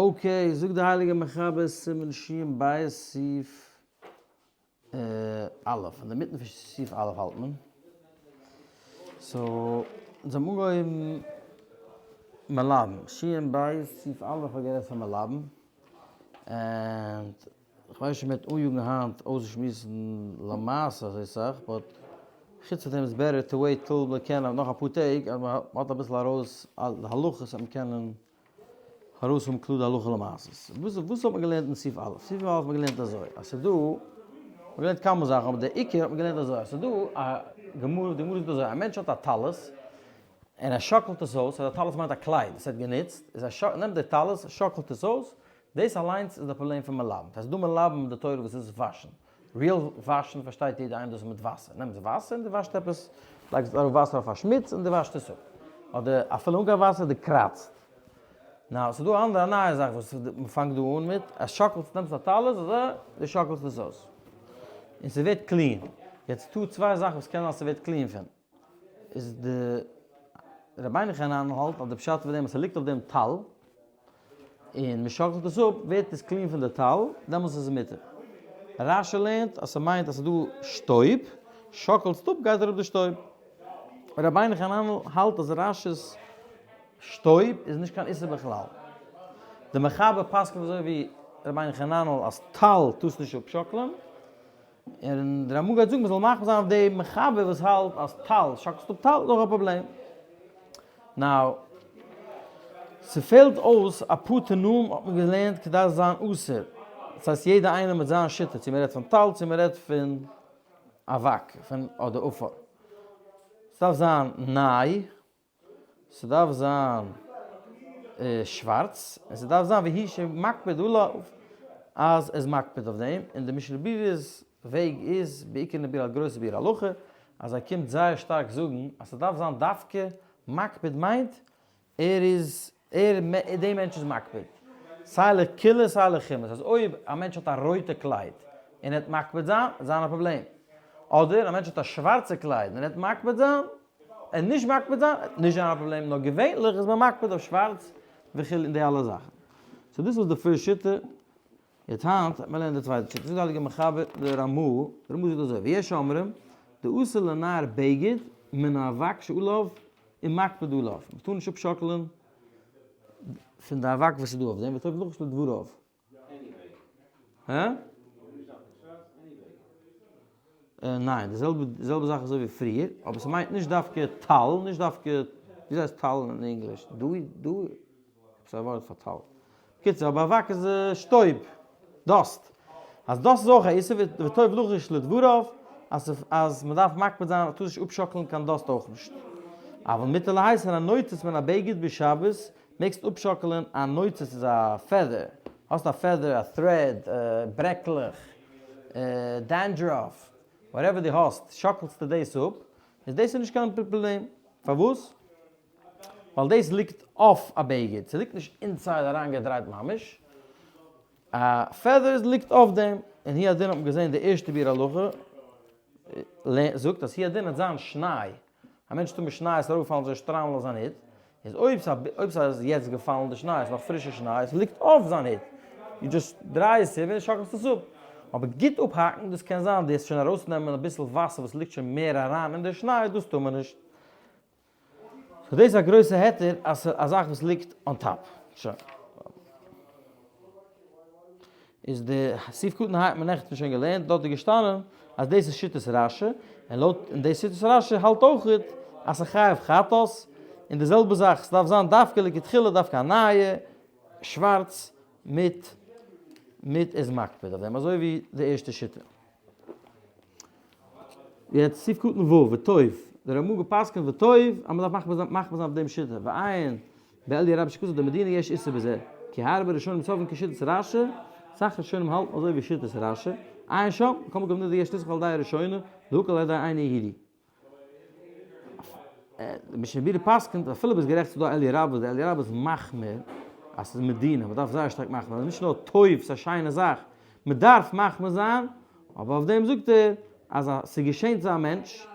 Okay, זאגט די הייליגע מחבר סימן שין בית סעיף א', אינדערמיטן פון סעיף א' האלט מען. So, אונז האבן אנגעהויבן מלבן, שין בית סעיף א' האט גערעדט פון מלבן, and כ'ווייס נישט אויב מ'וועט אניאגן היינט אויסצושמועסן למעשה אזוי סאך, but חוץ פון דעם איז better to wait till מ'קען נאך אפאר טעג אז מ'האט אביסל ארויס די הלכות אז מ'קענען ארויס האבן קלאר די הלכה למעשה. וואס וואס האט מען געלערנט אין סעיף א'? סעיף א' האט מען געלערנט אזוי אז ס'איז דא, מ'האט געלערנט כמה זאכן אבער דער עיקר האט מען געלערנט אזוי אז ס'איז דא א גמרא, די גמרא זאגט אזוי, א מענטש האט א טלית און ער שאקלט עס אויס, אז א טלית מיינט א קלייד וואס ער האט גענוצט, איז ער נעמט די טלית שאקלט עס אויס, דאס אליינס איז די פראבלעם פון מלבן. ס'איז דא מלבן די תורה וואס איז וואשן. Real וואשן פארשטייט יעדער איינער דאס איז מיט וואסער. נעמסט וואסער און דו וואשט עפעס, לייגסט ארויף וואסער אויף א שמוץ און דו וואשט עס אפ. אדער אפילו אן קיין וואסער דו קראצט. Now ס'איז דא א אנדערע א נייע זאך וואס מ'פאנגט דא אן מיט, אז שאקלסט נעמסט א טלית אזוי, דו שאקלסט עס אויס. און ס'ווערט clean. יעצט טו צוויי זאכן וואס קען זיין ס'ווערט clean פון. איז די רבינו חננאל האלט אז די פשט פון דעם אז ס'ליגט אויף דעם טל און מ'שאקלט עס אפ ווערט עס clean פון די טל דעמאלטס איז עס מותר. רשי לערנט אז ס'מיינט אז ס'איז דא שטויב, שאקלסט אפ גייט אראפ די שטויב. רבינו חננאל האלט אז רשי'ס שטויב איז נישט קיין איסור בכלל. די מחבר פסק'נט אזוי ווי רבינו חננאל אז טל טארסט נישט אפשאקלען. און די רמא גייט זאגן מ'זאל מחמיר זיין אויף די מחבר וואס האלט אז טל, שאקלסט אפ טל איז אויך א פראבלעם. Now, ס'פעלט אויס אפאר תנאים האט מען געלערנט כדי זאל זיין אסור. דאס הייסט יעדער איינער מיט זיין שיטה, צו מ'רעדט פון טל צו מ'רעדט פון אבק, פון אדער עפר. ס'דארף זיין ניי. ס'דארף זיין שווארץ, און ס'דארף זיין והוא שמקפיד עליו, אז ער איז מקפיד אויף דעם, און די משנה ברורה'ס וועג איז, בעיקר אין די ביאור א גרויסע ביאור הלכה, אז ער קומט זייער שטארק זאגן אז ס'דארף זיין דווקא מקפיד מיינט ער איז ער די מענטש איז מקפיד סיי לקולא סיי לחומרא, אז אויב א מענטש האט א רויטע קלייד און ער וועט מקפיד זיין, וועט זיין א פראבלעם, אדער א מענטש האט א שווארצע קלייד און ער וועט מקפיד זיין, און נישט מקפיד זיין, וועט נישט זיין א פראבלעם, נאר געווענליך איז מען מקפיד אויף שווארץ וכו' און די אלע זאכן. So דאס איז די first שיטה, יעצט היינט וועט מען לערנען די צווייטע שיטה, זאגט די הייליגע מחבר די רמא, די רמא זאגט אזוי, ויש אומרים, דאסור לנער בגד מן האבק שעליו ומקפיד עליו, מען טאר נישט אפשאקלען פון די אבק וואס איז דא אויף דעם, וטוב לחוש לדבריו. הא? ניין, די זעלבע די זעלבע זאך אזוי ווי פריער, אבער ס'מיינט נישט דווקא טל, נישט דווקא, וויאזוי הייסט טל אין ענגליש? Dew? Dew? עפעס א ווארט פאר טל. בקיצור, אבער אבק איז שטויב, dust. אז דאס איז אויך א איסור, וטוב לחוש לדבריו, אז אז מ'דארף מקפיד זיין אז מ'טאר נישט אפשאקלען קיין dust אויך נישט. אבל מותר להסיר הנוצץ מן הבגד בשבת, מעגסט אפשאקלען א נוצץ איז א feather, האסט א feather, א thread, ברעקלעך, dandruff, whatever דו האסט, שאקלסטו דאס אפ, איז דאס איז נישט קיין פראבלעם, פארוואס? ווייל דאס ליגט אויף א בגד, ס'ליגט נישט inside אריינגעדרייט ממש, א feathers ליגט אויף דעם, און הוא הדין האט מען געזען די ערשטע ביאור הלכה זאגט אז הוא הדין וועט זיין שניי, א מענטש טאר מיט שניי עס איז אראפגעפאלן אזוי שטריימל אויף זיין הוט, איז אויב אויב סאיז יעצט געפאלן די שניי, ס'איז נאך פרישע שניי, עס ליגט אויף זיין הוט, יו just דריי עס איבער און שאקלסט עס אפ, אבער גוט אפהאקן דאס קען זיין דו העסט שוין ארויסנעמען אביסל וואסער וואס ליגט שוין מער אריין אין די שניי, דאס טאר מען נישט. So דאס איז א גרויסע היתר אז ס'איז א זאך וואס ליגט on top. שוין. איז די סעיף קטן ה האט מען נעכטן שוין געלערנט, דארט איז געשטאנען אז דאס איז שיטת רשי, און לויט און די שיטת רשי האלט אויך אז ס'איז חייב חטאת, און די זעלבע זאך ס'דארף זיין דווקא לכתחילה דווקא א נייע שווארץ מיט מיט איז מקפיד אויף דעם אזוי ווי די ערשטע שיטה. יעצט סעיף קטן ו' וטוב, דער רמא געפסקנט וטוב אז מען דארף מחמיר זיין אויף דעם שיטה, ועיין באליה רבה שכתב דמדינא יש איסור בזה, כי הרבה ראשונים סוברים כשיטת רשי, אסאך ראשונים האלטן אזוי ווי שיטת רשי, עיין שם, מכל מקום נדע יש לסמוך על דעה ראשונה, להקל על ידי אינו יהודי. די משנה ברורה פסק'נט אפילו ביסט גערעכט ס'איז דא א אליה רבה, די אליה רבה איז מחמיר אז ס'איז מדינא, מ'דארף זייער שטארק מחמיר זיין, נישט נאר טוב ס'איז א שיינע זאך, מ'דארף מחמיר זיין, אבער אויף דעם זאגט ער אז ס'געשענט צו א מענטש,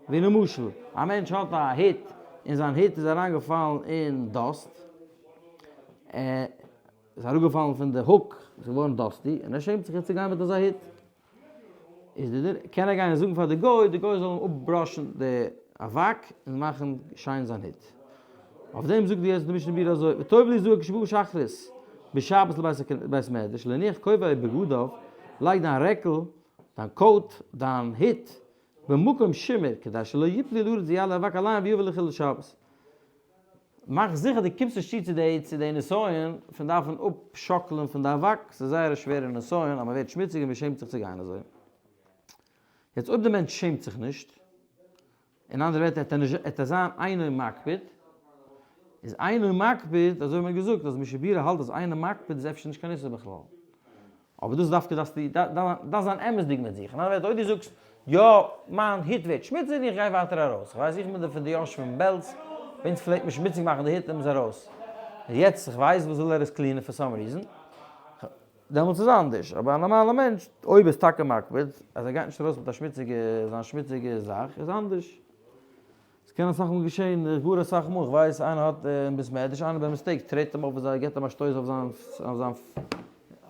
ווי למשל א מענטש האט א הוט און זיין הוט איז אריינגעפאלן אין dust. איז אראפגעפאלן פון די hook, איז געווארן dusty, און ער שעמט זיך יעצט צו גיין מיט אזא הוט. איז די דין, קען ער גיין און זאגן פאר די גוי, די גוי זאל אים אפ brush ן די אבק און מאכן שיין זיין הוט. אויף דעם זאגט יעצט די משנה ברורה אזוי, וטוב ליזהר כשבא שחרית בשבת לבית מדרש, להניח כובע ובגדיו, לייג דיין רעקל, דיין coat, דיין הוט, במקום שימור, כדי שלא יפלו לארץ ויעלה אבק עליהם ויבא לחילול שבת. מאך זיכער דו קומסט נישט צו צו די צו די נסיון פון דארפן אפשאקלען פון די אבק, ס'איז זייער א שווערע נסיון אז מ'ווערט שמוציג און מ'שעמט זיך צו גיין אזוי. יעצט אויב די מענטש שעמט זיך נישט, אין אנדערע ווערטער עט ער נישט עט ער זיין אינו מקפיד, איז אינו מקפיד, אזוי האט מען געזאגט אז משנה ברורה האלט אז אינו מקפיד איז אפשר נישט קיין איסור בכלל. אבער דאס דווקא דארפסטו דארפסט זיין אמת'דיג מיט זיך, אין אנדערע ווערטער אויב דו זאגסט יא מיין הוט ווערט שמוציג און איך גיי ווייטער ארויס, איך ווייס איך בין פון די יושבים אין בעלז, ביי אונז פלעגט מען שמוציג מאכן די הוט און מ'איז ארויס, און יעצט איך ווייס וואס וויל ער עס clean ען for some reason, דעמאלטס איז אנדערש, אבער א נארמאלער מענטש אויב איז טאקע מקפיד אז ער גייט נישט ארויס מיט א שמוציגע זיין שמוציגע זאך איז אנדערש. ס'קען אסאך מאל געשען, גאר אסאך מאל, כ'ווייס איינער האט אין בית מדרש, איינער by mistake טרעט אים אויף און געט אים א שטויס אויף זיין אויף זיין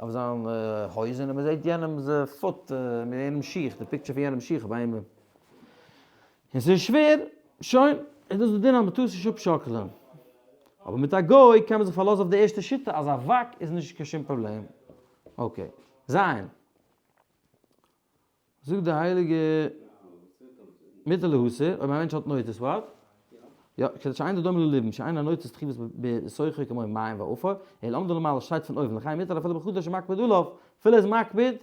אויף זיין הויזן און מ'זעט יענעמ'ס foot מיט יענעמ'ס שיך, די picture פון יענעמ'ס שיך ביי אים. און ס'איז שווער, שוין, איז דאס די דין אז מ'טאר עס נישט אפשאקלען. אבער מיט א גוי קען מען זיך פארלאזן אויף די ערשטע שיטה אז אבק איז נישט קיין שום פראבלעם. okay. זיין. זאגט די הייליגע מותר להסיר, אויב א מענטש האט נוצות what? יא, כדי שאין דומה לליבון, שאין הנוצות תחיבת בתוכו כמו מים ועפר, אלא עומדין למעלה שטייט פון אויבן, לכן מותר אפילו בחדש שמקפיד עליו, אפילו איז מקפיד,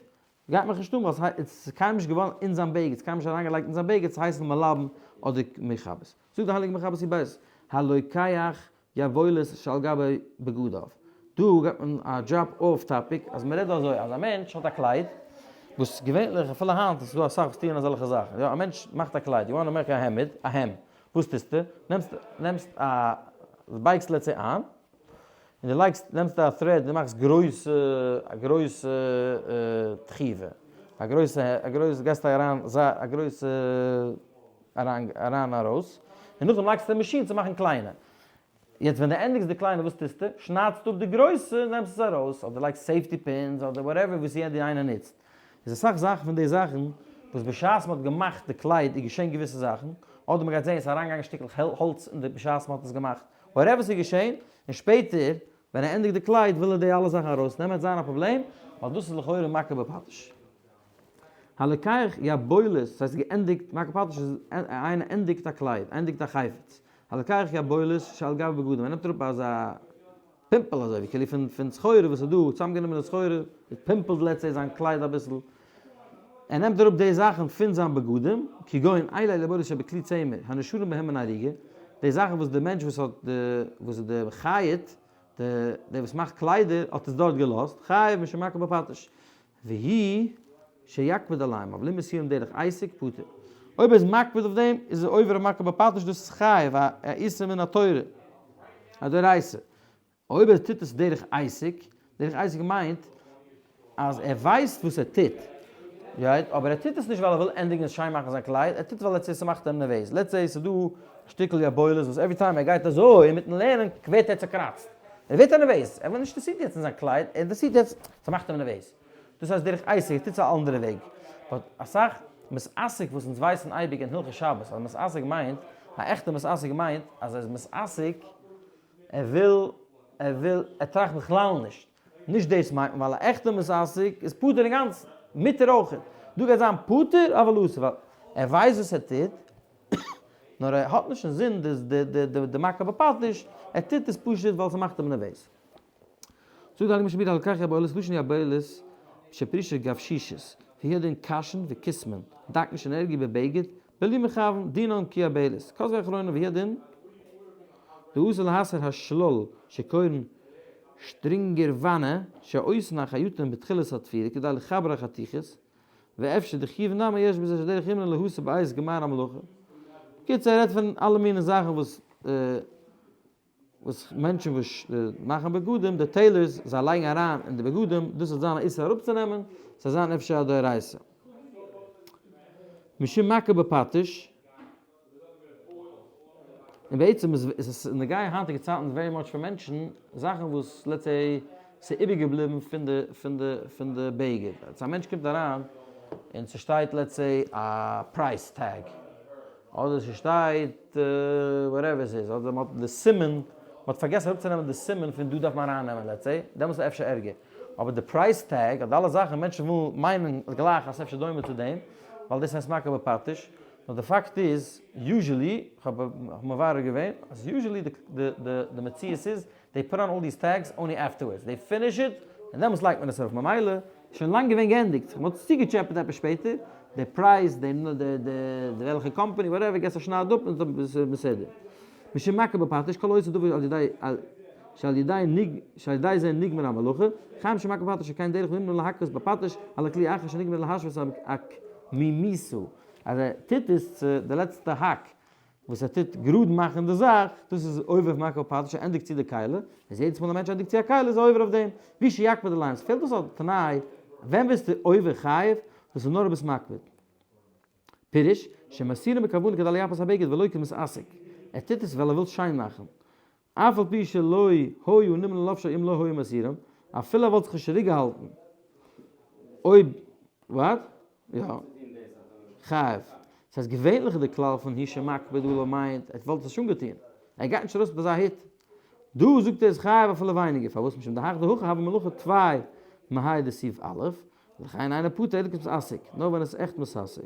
גייט מיך נישט אן ווייל עס איז קיינמאל נישט געווארן אין זיין בגד, עס איז קיינמאל נישט אריינגעלייגט אין זיין בגד צו הייסן מלבן אדער מכבס. זאגט די הייליגע מחבר סי' ב', הלוקח יבולת שעל גבי בגדיו. דא גייט מען א drop off topic, אז מען רעדט דא אזוי אז א מענטש האט א קלייד, וואס געווענליך אפילו היינט איז דא אסאך וואס טוען אזעלכע זאכן, יא א מענטש מאכט א קלייד, you wanna make א העמד, א hem, וואס טוסטו? נעמסט נעמסט א בייגסט let's say איין, און דו לייגסט נעמסט א thread און מאכסט גרויסע א גרויסע תחיבה, א גרויסע א גרויסע גייסט אריין א גרויסע אריין אריין ארויס, און נאכדעם לייגסטו די מאשין צו מאכן קליינע. יעצט ווען דו ענדיגסט די קליינע וואס טוסטו? שניידסט אפ די גרויסע און נעמסט עס ארויס, אדער לייגסט safety pins אדער whatever וואס יעדער איינער נוצט. איז אסאך זאכן פון די זאכן וואס בשעת מ'האט געמאכט די קלייד איז געשען געוויסע זאכן, אדער מ'גייט זען עס איז אריינגעגאנגען שטיקלעך האלץ אין די בשעת מ'האט עס געמאכט, whatever ס'איז געשען, און שפעטער ווען ער ענדיגט די קלייד וויל ער די אלע זאכן ארויסנעמען, וועט זיין א פראבלעם, ווייל דאס איז לכאורה מכה בפטיש. הלוקח יבולת, ס'הייסט געענדיגט, מכה פטיש איז איינער ענדיגט א קלייד, ענדיגט א חפץ. הלוקח יבולת שעל גבי בגדים, ער נעמט אראפ אזא פימפל אזוי ווי כאילו פון פון סחורה וואס איז דא, צוזאמגענומענע סחורה, איז פימפלט let's say זיין קלייד אביסל. ער נעמט אראפ די זאכן פון זיין בגדים, כגון אלו יבולת שבכלי צמר, הנשארים בהם מן האריגה, די זאכן וואס די מענטש וואס האט די, וואס איז די חייט, די דער וואס מאכט קליידער האט עס דארט געלאזט, חייב משום מכה בפטיש. והוא שיקפיד עליהם, אבל אם מסירם דרך עסק פטור. אויב ער איז מקפיד אויף דעם, איז ער עובר אויף מכה בפטיש, דאס איז חייב, א איסור מן התורה, א דאורייתא. אויב ער טוט עס דרך עסק, דרך עסק מיינט אז ער ווייסט וואס ער טוט, right? אבער ער טוט עס נישט ווייל ער וויל ענדיגן און שיין מאכן זיין קלייד, ער טוט עס ווייל עס מאכט אים נערוועז. let's say ס'איז דא א שטיקל יבולת וואס every time ער גייט אזוי אינמיטן לערנען ווערט ער צעקראצט. ער ווערט נערוועז, ער איז נישט אינטערעסירט יעצט אין זיין קלייד, ער איז אינטערעסירט יעצט, ס'מאכט אים נערוועז. דאס הייסט דרך עסק, ער טוט עס א אנדערע וועג. but אסאך מתעסק וואס אונז ווייסן אייביג אין הלכות שבת אז מתעסק מיינט, א עכטע מתעסק מיינט אז ער איז מתעסק, ער וויל, ער וויל, ער טראכט בכלל נישט. נישט דאס מיינט מען, ווייל א עכטע מתעסק איז פטור אינגאנצן, מותר אויכעט. דא גייט זיין פטור אבל אסור, ווייל ער ווייסט וואס ער טוט, נאר ער האט נישט אינזין די מכה בפטיש, ער טוט עס פשוט ווייל ס'מאכט אים נערוועז. זאגט די הייליגע משנה ברורה הלוקח יבולת, לשון יבולת שפירושו גבשישית, והוא הדין קשין וקיסמין, דקן שנהרגו בבגד, בלי מכוון, דינן כיבולת. כתבו אחרונים והוא הדין דאסור להסיר השלל שקורין שטרינגערוואנע שעושין החייטים בתחילת התפירה כדי לחבר החתיכות, ואפשר דחיוב נמי יש בזה שדרך ימנע להסיר בעת גמר המלאכה. בקיצור ער רעדט פון אלע מיני זאכן וואס וואס מענטשן וואס מאכן בגדים, די tailors, זיי לייגן אריין אין די בגדים, דאס וועט זיין א איסור אראפצונעמען, ס'וועט זיין אפשר א דאורייתא. משום מכה בפטיש. און בעצם איז עס נוגע היינטיגע צייטן very much פאר מענטשן, זאכן וואס let's say. ס'איז איבערגעבליבן פון די פון די פון די בגד. אז א מענטש קומט אריין און ס'שטייט let's say א price tag, אדער ס'שטייט whatever ס'איז, אדער מ'האט די סימן, מ'האט פארגעסן אראפצונעמען די סימן פון דא דארף מען ארייננעמען let's say, דעמאלטס איז אפשר ערגער. אבער די price tag אדער אלע זאכן, מענטשן ווילן מיינען גלייך אז ס'אפשר דומה צו דעם, ווייל דאס הייסט מכה בפטיש. נאר די פאקט איז, usually, כ'האב מברר געווען, אז usually די מציאות איז, they put on all these tags only afterwards, they finish it, און דעמאלטס לייגט מען עס ארויף, ממילא איז שוין לאנג געווען געענדיגט, מען האט עס צוגעטשעפעט עפעס שפעטער, די price, די וועלכע קאמפאני, whatever, געסט א שנייד אפ און ס'איז בסדר. משום מכה בפטיש, כל העושה דבר על ידי שעל ידי נג שעל ידי זה נגמר המלאכה, חייב משום מכה בפטיש שכן דרך נמנע להכות בפטיש על הכלי אחר שנגמר להשוות עקמימותו, אז ער טוט עס צו די לעצטע האק וואס ער טוט גראד מאכן די זאך, דאס איז עובר אויף מכה בפטיש, ער ענדיגט צו די כלי, איז יעדעס מאל א מענטש ענדיגט צו א כלי איז ער עובר אויף דעם, והוא שיקפיד עליהם, ס'פעלט אויס א תנאי, ווען ביסטו עובר חייב, דאס איז נאר אויב ביסט מקפיד. פירוש, שמסירין בכוונה כדי ליפות הבגד ולא כמתעסק, ער טוט עס ווייל ער וויל שיין מאכן, אף על פי שלא היה נמנע לובשו אם לא היה מסירם, אפילו ער וואלט זיך נישט צוריקגעהאלטן אויב, what? יא. חייב. ס'הייסט געווענליך איז די כלל פון הוא שמקפיד עליו מיינט ער וואלט עס שוין געטון. ער גייט נישט ארויס מיט אזא היט. דא זאגט ער איז חייב אפילו ווייניגער. פארוואס? משום דהך דהכא הוה מלאכה טפי מהאי דסעיף א', לכן אינו פטור אלא כמתעסק, נאר ווען עס איז עכט מתעסק.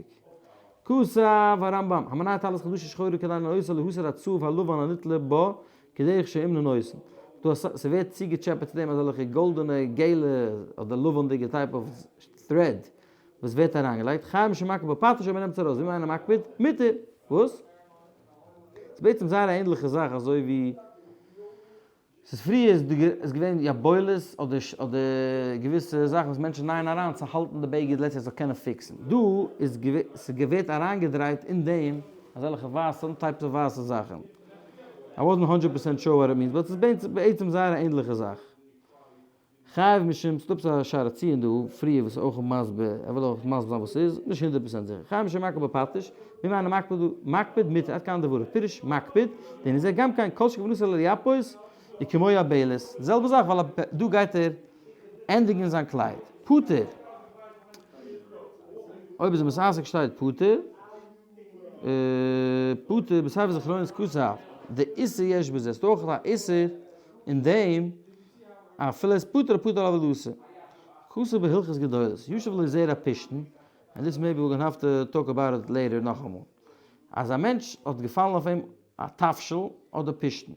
כתב הרמב ם, המנאי טלית חדשה שחורה כדי לנעותה להסיר הצהוב הלבן הנתלה בה כדרך שאומנין עושין. דא ס'ווערט צוגעטשעפעט צו דעם אזעלכע גאלדענע, געלע, אדער לבנ'דיגע type of thread וואס ווערט אריינגעלייגט, חייב משום מכה בפטיש אויב מ'נעמט עס ארויס, ואם אינו מקפיד, מותר. וואס? ס'איז בעצם זייער א ענדליכע זאך אזוי ווי ס'איז פריער איז איז געווען יבולת אדער אדער געוויסע זאכן וואס מענטשן נייען אריין צו האלטן די בגד let's say זאל קענען fix ן. דא איז ס'געווערט אריינגעדרייט אין דעם אזעלכע ווייסע types אוו ווייסע זאכן. I wasn't 100 percent sure what it means but ס'איז בעצם זייער א ענדליכע זאך. חייב משום, ס'דא עפעס א שער הציון דא פריער וואס איז אויך מסביר, ער וויל אויך מסביר זיין וואס ס'איז, נישט 100 percent זיכער. חייב משום מכה בפטיש, ואם אינו מקפיד מקפיד מותר, עד כאן דבריו, פירוש מקפיד, דהיינו זה גם כן כל שכוונתו לייפות איז כמו יבלת, די זעלבע זאך ווייל דא גייט ער ענדיגן זיין קלייד, פטור. אויב איז ער מתעסק שטייט פטור, פטור בספר זכרונות כתב, דאיסור יש בזה, ס'דא אויך א איסור אין דעם אפילו איז פטור פטור אבל אסור. כתוב בהלכות גדולות, ישב לו זרע פשתן, and this maybe we're gonna have to talk about it later נאכאמאל, אז א מענטש האט געפאלן אויף אים א תבשיל אדער פשתן,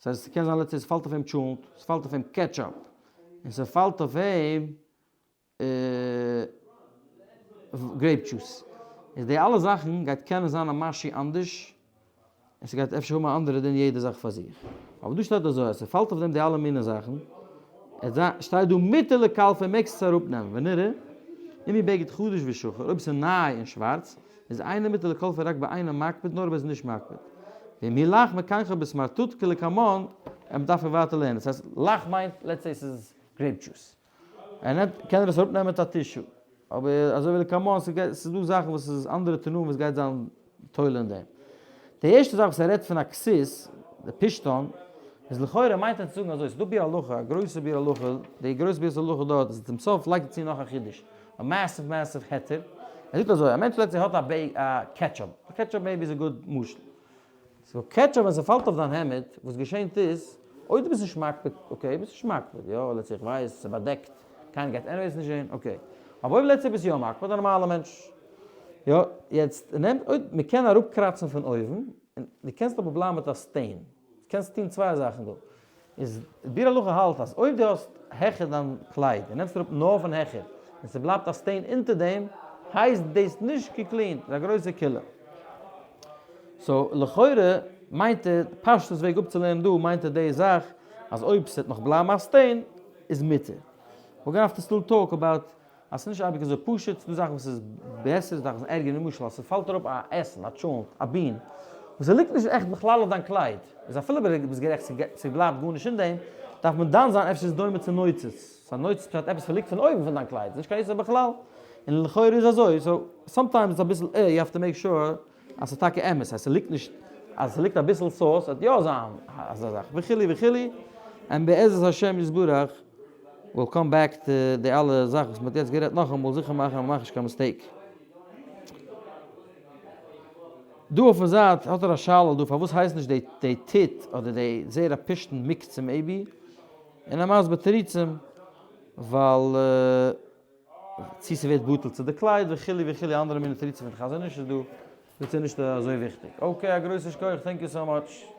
ס'הייסט ס'קען זיין let's say ס'פאלט אויף אים טשולנט, ס'פאלט אויף אים ketchup, און ס'פאלט אויף אים grape juice, איז די אלע זאכן גייט קענען זיין א משהו אנדערש, און ס'גייט אפשר האבן א אנדערע דין יעדע זאך פאר זיך. אבער דא שטייט אזוי אז ס'פאלט אויף דעם די אלע מיני זאכן, שטייט דא מותר לקלפו מעגסט עס אראפנעמען, ונראה אם הוא בגד חדש ושחור, אויב ס'איז ניי און שווארץ, איז אינו מותר לקלפו רק באינו מקפיד נאר אויב ער איז נישט מקפיד. ואם הוא לח מקנחו בסמרטוט כלקמן, ער דארף ווייטער לערנען. ס'הייסט לח מיינט let's say ס'איז grape juice. ער נעמט, קען ער עס אראפנעמען מיט א tissue. אבער אזוי ווי לקמן, ס'איז דא זאכן וואס איז אנדערע תנאים וואס גייט זיין תולה אין דעם. די ערשטע זאך וואס ער רעדט פון א כסות, די פשתן, איז לכאורה מיינט ער צו זאגן אזוי, ס'איז דא ביאור הלכה, א גרויסע ביאור הלכה, די גרויסע ביאור הלכה דארט איז צום סוף לייגט ער צו נאך א חידוש, א massive massive היתר. ער זאגט אזוי, א מענטש let's say האט א bag א ketchup, א ketchup maybe איז א good משל. so ketchup ווען ס'פאלט אויף דיין העמד, וואס געשענט איז, אויב דו ביסט נישט מקפיד, okay, ביסט נישט מקפיד, יא, let's say איך ווייס, ס'באדעקט, קיינער גייט anyways נישט זען, okay. אבער אויב let's say ביסט יא מקפיד, א נארמאלע מענטש, יא, יעצט נעם, אויב מ'קען אראפקראצן פון אויבן, און דו קענסט אבער בלייבן מיט א stain, קענסט טון צוויי זאכן דא. איז ביאור הלכה האלט אז אויב דו האסט העכער דיין קלייד און נעמסט אראפ נאר פון העכער און ס'בלייבט א stain אונטער דעם, הייסט דאס נישט גע clean ט, איז א גרויסע קולא. so לכאורה מיינט ער, פשטות וועג אפצולערנען דא מיינט ער די זאך אז אויב ס'וועט נאך בלייבן א stain איז מותר. We're gonna have to still talk about אז ס'איז נישט אייביג אזוי פשוט, ס'דא זאכן וואס איז בעסער, ס'דא זאכן וואס איז ערגער, למשל אז ס'פאלט אראפ א עסן, א טשולנט, א bean, וואס ס'ליגט נישט עכט בכלל אויף דיין קלייד, איז אפילו אויב דו ביסט גערעכט ס'בלייבט גארנישט אין דעם, דארף מען דן זיין אפשר איז דומה צו נוצץ, סא נוצץ פשט עפעס וואס ליגט פון אויבן פון דיין קלייד, ס'נישט קיין איסור בכלל, און לכאורה איז אזוי, so sometimes איז אביסל אה, you have to make sure אז ס'איז טאקע אמת, אז ס'ליגט נישט, אז ס'ליגט אביסל sauce וועט יא זיין אזא זאך, וכו' וכו'. And בעזרת השם יתברך we'll come back to די אלע זאכן וואס מ'האט יעצט גערעדט נאכאמאל זיכער מאכן אז מ'מאכט נישט קיין mistake. דא אויפן זייט האט ער א שאלה דא פארוואס הייסט נישט די די טיט אדער די זרע פשתן מוקצה maybe, און ער מסביר תירוצים ווייל צו ס'ווערט בטל צו די קלייד וכו' וכו' אנדערע מיני תירוצים פון חזון איש איז דא, דאס איז נישט אזוי וויכטיג. Okay א גרויסע שכוח thank you so much.